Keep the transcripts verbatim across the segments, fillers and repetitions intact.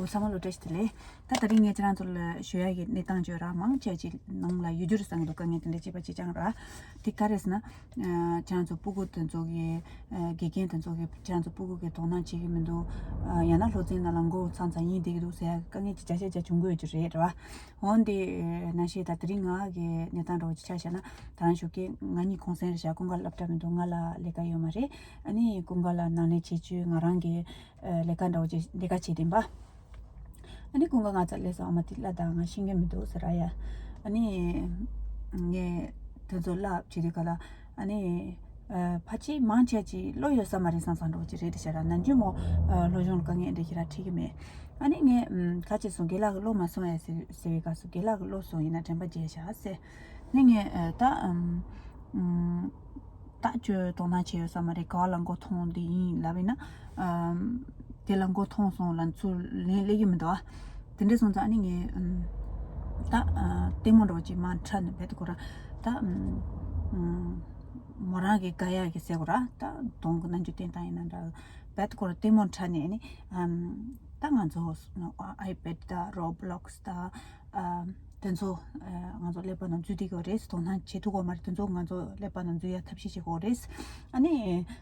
ཚང་མ་ལོ་བཀྲ་ཤིས་བདེ་ལེགས། ད་དེ་རིང་ངས་ཁྱེད་རང་ཚོ་ལ་ཞུ་ཡ་གི་གནས་སྟངས་བརྗོད་ར་མང་ཆེ་ཅིག་ནང་ལ་ཡོད་རྒྱུ་རེད་བསམ་གྱི་འདུག་དཀའ་ངལ་དེ་འདྲ་ཅིག་པ་ཅིག་ཅང་ར། དེ་ག་རེད་ཟེར་ན། ཨ། ཁྱེད་རང་ཚོ་སྤུ་གུ་དེ་ཚོ་གི། ཨ། དགེ་རྒན་དེ་ཚོ་གི་ཁྱེད་རང་ཚོ་སྤུ་གུ་གི་དོ་སྣང་བྱེད་ཀྱི་མི་འདུག་ཨ། ཡང་ན་སློབ་ཚན་ནང་ལ་མགོ་ཚང་ཚང་ཡིན་བསྡད་ཀྱི་འདུག་ཟེར་ཡ་དཀའ་ངལ་ཅིག་བརྒྱ་ཆ་བརྒྱ་བྱུང་གི་ཡོད་རྒྱུ་རེད་ར། འོན་ཏེ། ཨ། ནང་བཞིན་ད་དེ་རིང་ང་གི་གནས་སྟངས་འདྲ་བོ་ཅིག་ཆགས་བཞག་ན། ད་རང་ཞོགས་ཀས་ང་གཉིས་གུང་སེང་རེད་བཞག་ཀུན་དགའ་སློབ་གྲྭ་མི་འདུག་ང་ལ་ལས་ཀ་ཡོད་མ་རེད། ཨ་ནི་ཀུན་དགའ་ལ་ནང་ལས་བྱེད་བཅུག་ང་རང་གི། ཨ། ལས་ཀ་འདྲ་བོ་ཅིག་ལས་ཀ་བྱེད་བསྡད་པ། ཨ་ནི་ཀུན་དགའ་ང་ཚ་ལས་སོང་ཨ་མ་དེ་ལ་ད་ང་ཤེས་ཀྱི་མི་འདུག་ཟེར་ར་ཡ། ཨ་ནི་ངས་དེ་ཚོ་ལབ་བྱེད་དུས་ག་ལ། ཨ་ནི། ཨ། ཕལ་ཆེར་མང་ཆེ་ཅིག་བློ་ཡོད་ས་མ་རེད་བསམ་བསམ་འདྲ་བོ་ཅིག་རེད་དེ་ཤ་ར། ནམ་རྒྱུན་མོ། ཨ། སློབ་སྦྱོང་ལ་དཀའ་ངལ་འདྲ་ཞིག་ར་འཕྲད་ཀྱི་མེད། ཨ་ནི་ངས། ཨམ། ཁ་ཅིག་སོང་རྒན་ལགས་ཀྱི་བློ་མ་སོང་ཡ་ཟེར་ཟེར་བའི་སྐབས་སུ་རྒན་ལགས་ཀྱི་བློ་སོང་ཡིན་ན་དྲན་པ་བརྗེད་བཞག་ཟེར། ནི་ངས། ཨ། ད། ཨམ། ཨམ། ད་ཁྱོད་དོ་སྣང་བྱས་ཡོད་ས་མ་རེད། ག་བ་ལ་མགོ་ཐོན་དེ་ཡིན་ལབ་ཡིན་ན། ཨམ། དེ་ལ་མགོ་ཐོན་སོང་ལ་ཚུར་ལན་སླེབས་ཀྱི་མི་འདུག་ཨ། དེ་འདྲ་སོང་ཙང་ཨ་ནི་ངས། ཨམ། ད། ཨ། ལྟད་མོ་འདྲ་བོ་ཅིག་མར་འཁྲབ་ནས་བེད་ཁོ་ར། ད། ཨམ། ཨམ། མོ་རང་གི་དགའ་ཡག་གི་ཟེར་གོ་ར། ད་གདོང་གི་རྣམ་འགྱུར་བསྟན་སྟངས་ཡིན་ན་འདྲ། བེད་ཁོ་ར་ལྟད་མོ་འཁྲབ་ནས་ཨ་ནི། ཨམ། ད་ང་ཚོ་ཨའི་པེད་དང་རོབ་ལོག་སི་དང་། ཨ། དེ་ཚོ། ཨ། ང་ཚོ་ཀླད་པ་ནང་འཛུལ་བསྡད་ཀྱི་ཡོད་རེད། དོ་སྣང་བྱེད་ཐུབ་ཀྱི་ཡོད་མ་རེད། དེ་ཚོ་ང་ཚོ་ཀླད་པ་ནང་འཛུལ་ཡ་ཐབས་ཤེས་བྱེད་དགོས་རེད། ཨ་ནི་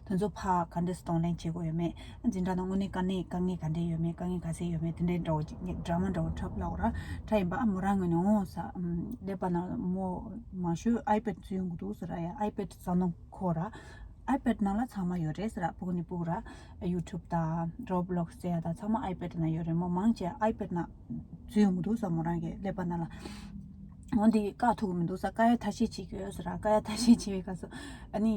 དེ་ཚོ་ཕར་ག་འདྲས་གདོང་ལེན་བྱེད་དགོས་ཡོད་མེད། འཛིན་གྲྭ་ནང་དངོས་གནས་དཀའ་གནད་དཀའ་ངལ་ག་འདྲས་ཡོད་མེད། དཀའ་ངལ་ག་ཚད་ཡོད་མེད་དེ་འདྲའི་འདྲ་བོ་ཅིག་ངས་ཌ་ར་མ་འདྲ་བོ་འཁྲབ་ལབ་ཀྱི་ཡོད་ར། འཁྲབ་ཡིན་པ་ཨ་མོ་རང་ངོས་ནས་འོང་ས། ཨམ། ཀླད་པ་ནང་མོ་མང་ཤོས་ཨའི་པེད་འཛུལ་ཡོང་གི་འདུག་ཟེར་ར་ཡ། ཨའི་པེད་བཟང་ནོ་ཁོ་ར། ཨའི་པེད་ནང་ལ་ཚང་མ་ཡོད་རེད་ཟེར་ར། སྤུ་གུ་ནས་སྤུ་གུ་ར། ཡུ་ཊུབ་དང་རོབ་ལོག་སི་ཟེར་ཡ་དང་ཚང་མ་ཨའི་པེད་ནང་ཡོད་རེད། མོ་མང་ཆེ་ཨའི་པེད་ནང་འཛུལ་ཡོང་གི་འདུག་ཟེར་མོ་རང་གི་ཀླད་པ་ནང་ལ། འོ་འདི་བཀག་ཐུབ་ཀྱི་མི་འདུག་ཟེར། བཀག་ཡ་ཐབས་ཤེས་བྱེད་ཀྱི་ཡོད་ཟེར་ར། བཀག་ཡ་ཐབས་ཤེས་བྱེད་པའི་སྐབས་སུ་ཨ་ནི།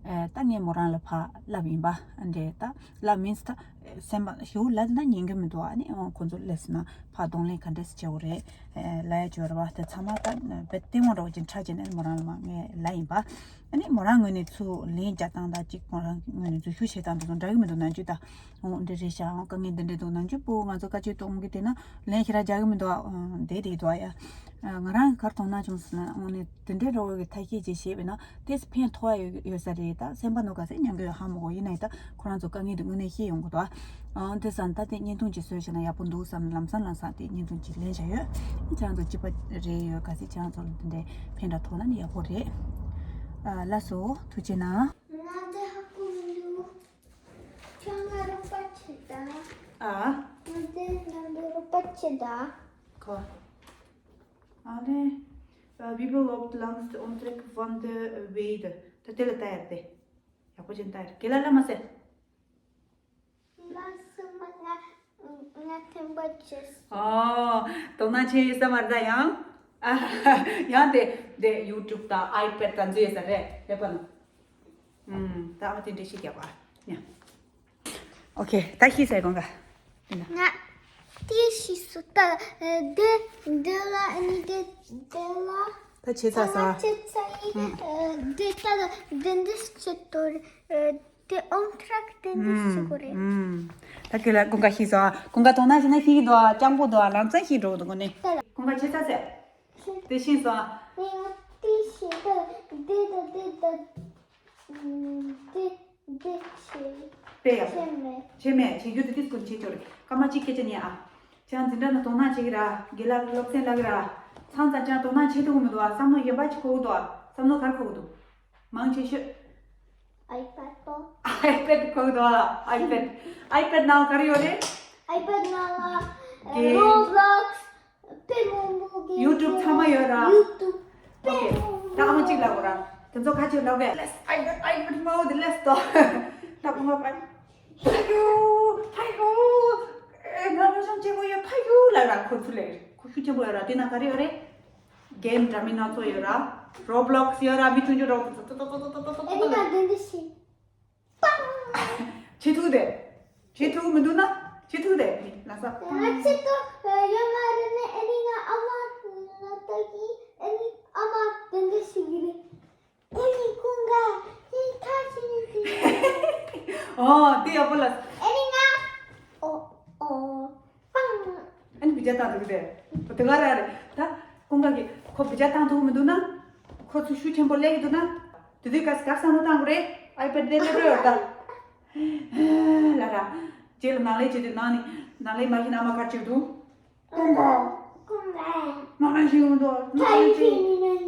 ཨ། ད་ངས་མོ་རང་ལ་ཕར་ལབ་ཡིན་པ་འདྲེ་ད་ལབ་མིན་ད། སེམས་པ་ཞེ་པོ་ལབ་ན་ཉན་གྱི་མི་འདུག་ཨ་ནི་ཁོང་ཚོ་སླེབས་སོང་ན་ཕར་གདོང་ལེན་ག་འདྲས་སེ་བྱེད་དགོས་རེད། ཨ། ལབ་ཡ་བྱོས་ར་བ་དེ་ཚང་མ་ད་བེད་ལྟད་མོ་འདྲ་བོ་ཅིག་འཁྲབ་བྱས་ནས་མོ་རང་ལ་མ་ངས་ལབ་ཡིན་པ། ཨ་ནི་མོ་རང་ངོས་ནས་ཚུར་ལན་རྒྱག་སྟངས་དང་གཅིག་མོ་རང་ངོས་ནས་ཚུར་ཞུ་བྱེད་སྟངས་དེ་ཚོ་འདྲ་གི་མི་འདུག་ནམ་རྒྱུན་ད། འོ་འདི་རེད་ཤག་འོ་དཀའ་ངལ་འདི་འདྲས་འདུག་ནམ་རྒྱུན་སྤུ་གུ་ང་ཚོ་དཀའ་སྤྱད་གཏོང་གི་དེ་ན་ལན་ཞེ་དྲག་རྒྱག་གི་མི་འདུག་ཨ། འདི་དེ་འདུག་ཨ་ཡ། ང་རང་གི་ག་རེ་དོ་སྣང་བྱུང་ཟེར་ན། འོ་ནི་དེ་འདྲའི་རོགས་ཀྱི་ཐབས་ཤེས་ཅིག་བྱས་པས་ན་དེས་ཕན་ཐོགས་ཡ་ཡོད་ས་རེད། ད་སེམས་པ་ནོར་ག་ཚད་མྱང་གི་ཡོད་ཧ་མ་གོ་ཡིན་ན་ཡང་ད་ཁོ་རང་ཚོ་དཀའ་ངལ་འདི་དངོས་གནས་ཤེས་ཡོང་གི་འདུག་ཨ། འོ་དེ་སང་ད་དེ་བརྙན་ཐུང་ཅིག་བཟོས་བྱས་ན་ཡག་པོ་འདུག་བསམ་ལམ་སང་ལམ་སང་དེ་བརྙན་ཐུང་ཅིག་ལེན་བྱ་ཡོད། ཁྱེད་རང་ཚོ་སྐྱིད་པ་རེད་ཡོད་ག་ཚད་ཁྱེད་རང་ཚོ་ལ་དེ་འདྲའི་ཕན་འདྲ་ཐོགས་ན་ནི་ཡག་པོ་རེད། ཨ། ལགས་སོ་ཐུགས་རྗེ་གནང་། ང་འདི་ཧ་གོ་མི་འདུག་ཁྱོད་ང་རོགས་པ་བྱེད་ད། ཨ། ང་འདི་ང་འདི་རོགས་པ་བྱེད་ད། ཁོ། ཨ་ལེ། ཨ། Wie beloop langs de omtrek van de weide. ད་དེ་ལ་ལྟ་ཡར་དེ། ཡག་པོ་ཅན་ལྟ་ཡར། དགེ་ལགས་ལ་མ་ཟེར། ལགས་སོ་མ་ང་ང་ཐེམ་པ་བྱེད། ཨོ། དོ་སྣང་བྱེད་ཡོད་ས་མ་རེད་ད་ཡང་། ཨ། ཡང་དེ་དེ་ཡུ་ཊུབ་དང་ཨའི་པེད་དང་འཛུལ་ཡོད་ས་རེད་ལེ་པ་ནོ། ཨུམ། ད་ཨ་མ་དེ་འདྲ་ཞིག་རྒྱབ་ཨ། ཡ། ཨོ་ཁེ། ད་ཤེས་ས་གོང་ག་ང་དེ་ཤེས་སོང་། ད་འདི་འདི་ལ་ཨ་ནི་འདི་འདི་ལ། ད་ཆེ་ཚ་ས། ང་ཆེ་ཚ་ཡིན། ཨུམ། འདི་ད་འདི་འདི་ཆེ་དོ་རེད། དེ་ཨོམ་ཊྲག་དེ་འདི་ཤེས་དགོས་རེད། ཨུམ། ད་ཁྱོད་ལ་ཀུན་དགའ་ཤེས་སོང་ཨ། ཀུན་དགའ་དོ་སྣང་བྱས་ན་ཤེས་ཀྱི་འདུག་ཨ། སྤྱང་པོ་འདུག་ཨ། ལམ་སང་ཤེས་འགྲོ་གི་འདུག་གོ་ནི། ད་ལ། ཀུན་དགའ་ཆེ་ཚ་ཟེར། ཤེས། དེ་ཤེས་སོང་ཨ། ངས་དེ་ཤེས། ད་དེ་ད་དེ་ད་དེ་དེ་ཤེས། དཔེ་ཡག་པོ། ཤེས་མེད། ཤེས་མེད། བྱེད་རྒྱུ་དེ་དུས་སྐོར་བྱེད་ཆོག་རེད། སྐར་མ་གཅིག་སྐད་ཆ་ཉན་ཨ། ཁྱེད་རང་འཛིན་གྲྭ་ནང་དོ་སྣང་བྱེད་ཀྱི་ར། དགེ་ལགས་སློབ་ཚན་ལབ་ཀྱི་ར། ཚང་ཚང་ཁྱེད་རང་དོ་སྣང་བྱེད་ཐུབ་ཀྱི་མི་འདུག་ཨ། བསམ་བློ་གཞན་པ་ཅིག་འཁོར་གྱི་འདུག་ཨ། བསམ་བློ་ག་རེ་འཁོར་གྱི་འདུག་མང་ཆེ་ཤོས། ཨའི་པེད་པོ། ཨའི་པེད་འཁོར་གྱི་འདུག་ཨ། ཨའི་པེད། ཨའི་པེད་ནང་ག་རེ་ཡོད་རེད། ཨའི་པེད་ནང་ལ་གེམ། རོབ་ལོག་སི། དཔེ་མང་པོ་གི། ཡུ་ཊུབ་ཚང་མ་ཡོད་ར། ཡུ་ཊུབ། ཨོ་ཁེ། ད་ཨ་མ་གཅིག་ལབ་དགོས་ར། དེ་ཚོ་ཁ་ཆེ་ལབ་པས། ལེས། ཨའི་པེད། ཨའི་པེད་མ་འོ་དེ་ལེས་ཏོ། ད་ཁོ་མ་པ། ཕ་ཡུ། ཕ་ཡུ། ཨེ། ང་ལོ་ཤམ་ཆེན་པོ་ཡོད་ཕ་ཡུ་ལབ་ར། ཁོ་ཚུར་ལས་ཁོ་ཤུགས་ཆེན་པོ་ཡོད་ར། དེ་ན་ག་རེ་ཡོད་རེད། གེམ་འདྲ་མིན་སྣ་ཚོགས་ཡོད་ར། རོབ་ལོག་སི་ཡོད་ར། མི་ཆུང་ཆུང་རོབ་ཏོ་ཏོ་ཏོ་ཏོ་ཏོ་ཏོ་ཏོ་ཏོ། ཨེ་རི་ང་དེ་འདི་ཤི། པང་། བྱེད་ཐུབ་དེ། བྱེད་ཐུབ་མི་འདུག་ན། བྱེད་ཐུབ་དེ། ལ་ས། ང་ཆེད་དུ་ཡོད་མ་རེད་ནས། ཨ་ནི་ང་ཨ་མ་ལ་ལྟ་གི། ཨ་ནི་ཨ་མ་དེ་འདྲ་ཞིག་རེད། ཨ་ནི་ཀུན་དགའ་ཁྱེད་ཁ་ཆེ་ནས་དེ། ཨོ་དེ་ཡག་པོ་ལ། ཨ་ནི་ང་ཨོ་ཨོ། པང་། ཨ་ནི་བི་ཇ་བཏང་འདུག་དེ། དེ་ག་ར་རེད་ད། ཀུན་དགའ་གིས་ཁོ་བི་ཇ་བཏང་འདུག་མི་འདུག་ན། ཁོ་ཚོ་ཤུགས་ཆེན་པོ་སླེབས་ཀྱི་འདུག་ན། དེ་དུས་ག་ག་བསམ་བློ་བཏང་དགོས་རེད། ཨའི་པེད་དེ་སླེབས་རོགས་ཡོད་ད། ལ་ར། རྗེས་ལ་ནང་ལས་བྱེད་དུས་ནང་ནས། ནང་ལས་མ་ཤི་ན་མ་ཁར་ཅིག་འདུག་ཀུན་དགའ། ཀུན་དགའ། མ་ཁར་ཞིག་འདུག་ཀུན་དགའ་ཡིན་ཅིག་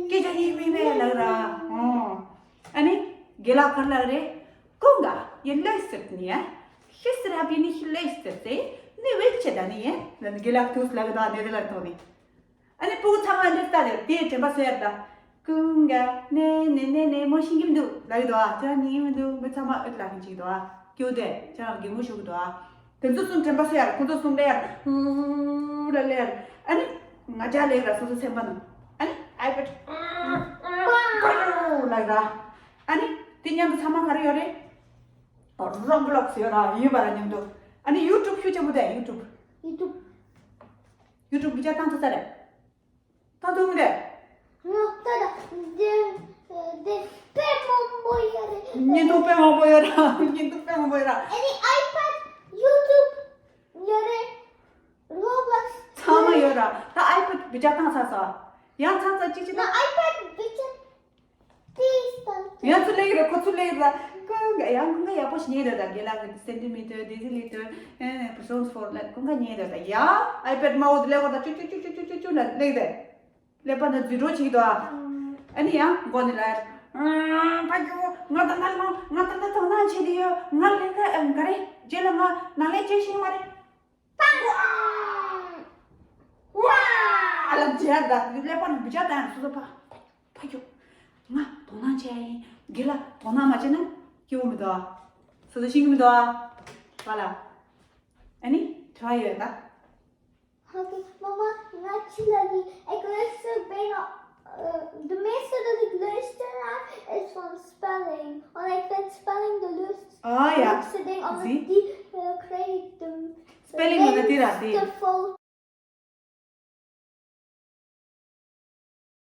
སྐད་ཆ་ཡིན་མིན་པས་ལབ་ར། ཨོ། ཨ་ནི། དགེ་ལགས་ག་རེ་ལབ་རེད། ཀུན་དགའ་ཡིན་ལོས་ཟེར་ནི་ཡ། ཤི་སི་ར་བི་ནི་ཤི་ལོས་ཟེར་ཏེ། ནི་བེད་ཆེ་ད་ནི་ཡ། ལ་ནི་དགེ་ལགས་ཐུགས་ལ་གི་ད་ནི་དེ་ལ་ཐོག་ནི། ཨ་ནི་སྤུ་གུ་ཚང་མ་འདི་ལྟ་དེ་དེའི་དྲན་པ་གསོ་ཡར་ད། ཀུན་དགའ་ནེ་ནེ་ནེ་ནེ་མོ་ཤི་གི་མི་འདུག་ལབ་ཀྱི་འདུག་ཨ། ཁྱེད་རང་ཉན་གི་མི་འདུག་མི་ཚང་མ་ཨུད་ལ་གི་འཇིག་འདུག་ཨ། ཀྱུ་དེ་ཁྱེད་རང་གི་མོ་ཤུ་གི་འདུག་ཨ། དེ་ཚོ་གསུམ་དྲན་པ་གསོ་ཡར། ཁོ་ཚོ་གསུམ་ལ་ཡར། ཧུ་ལ་ལ་ཡར། ཨ་ནི་ང་ཅག་ལ་ཡར་སོ་སོ་སེམས་པ་ནང་། ཨ་ནི་ཨའི་པེ་ཌི་པ་ལ་ཡར། ཨ་ནི་དེ་མཉམ་དུ་ཚང་མ་ག་རེ་ཡོད་རེད། རོ་བྷི་ལོག་སི་ཡོད་ར། ཡོད་པ་ར་མཉམ་དུ། ཨ་ནི་ཡུ་ཊུབ་ཤུ་ཆེན་པོ་དེ་ཡུ་ཊུབ། ཡུ་ཊུབ། ཡུ་ཊུབ་གི་ཅག་བཏང་ཐུབ་ས་རེད། ད་དུང་རེད། ང་ད་ད་དེ་དེ་དཔེ་མང་པོ་ཡོད་རེད། བརྙན་ཐུང་དཔེ་མང་པོ་ཡོད་ར། བརྙན་ཐུང་དཔེ་མང་པོ་ཡོད་ར། ཨ་ནི་ཨའི་པེ་ཌི་ཡུ་ཊུབ་ཡོད་རེད། རོ་བྷི་ལོག་སི་ཚང་མ་ཡོད་ར། ད་ཨའི་པེ་ཌི་བི་ཅག་བཏང་ཚར་སོང་། ཡང་ཚར་ཚར་གཅིག་གཅིག་ང་ཨའི་པེ་ཌི་བི་ཅག་ཏིས་དང་ང་ཚོ་ལེགས་རེད། ཁོ་ཚོ་ལེགས་ར། ཀུན་དགའ་ཡང་ཀུན་དགའ་ཡག་པོ་ཞིག་ཉན་རེད། ད་དགེ་ལགས་ཀྱི་སེན་ཊི་མི་ཊར་ཌེ་ཛི་ལི་ཊར་ཨེ་ནས་པར་སོན་སི་ཕོར་ལ་ཀུན་དགའ་ཉན་རེད། ད་ཡ་ཨའི་པེ་ཌི་དམར་པོ་དེ་ལེགས་པོ་ད་ཅུ་ཅུ་ཅུ་ཅུ་ཅུ་ཅུ་ལ་ལེགས་རེད། ཀླད་པ་ན་འཛུལ་འགྲོ་བྱེད་ཀྱི་འདུག་ཨ། ཨ་ནི་ཡང་མགོ་ནས་ལ་ཕ་གི་ང་ད་ལྟ་ལ་ང་ད་ལྟ་དོ་སྣང་བྱེད་ཀྱི་ཡོད། ང་ལས་ཀ་ཨེམ་ག་རེ་རྗེས་ལ་ང་ནང་ལས་བྱེད་ཤེས་མ་རེད། པང་ཝ་ཝ་ཨ་ལ་མཇལ་ད་ཀླད་པ་ནས་བུ་ཅག་དང་སོ་སོ་ཕ་ཕ་གི་ང་དོ་སྣང་བྱེད་ཡ་ཡིན། དགེ་ལགས་དོ་སྣང་མ་བྱས་ན་སྐྱིད་པོ་མི་འདུག་ཨ། སོ་སོ་ཤེས་ཀྱི་མི་འདུག་ཨ། བ་ལ་ཨ་ནི་དྲི་བ་ཡོད་ད། ཧ་གི་མ་མ་ང་ཅི་ལ་གི་ཨེ་ག་ལེ་སི་བེ་ནོ། The master of the Gloucester is from spelling, or like when spelling the list. Ah, yeah. Sitting on the, uh, credit the spelling on the list, the full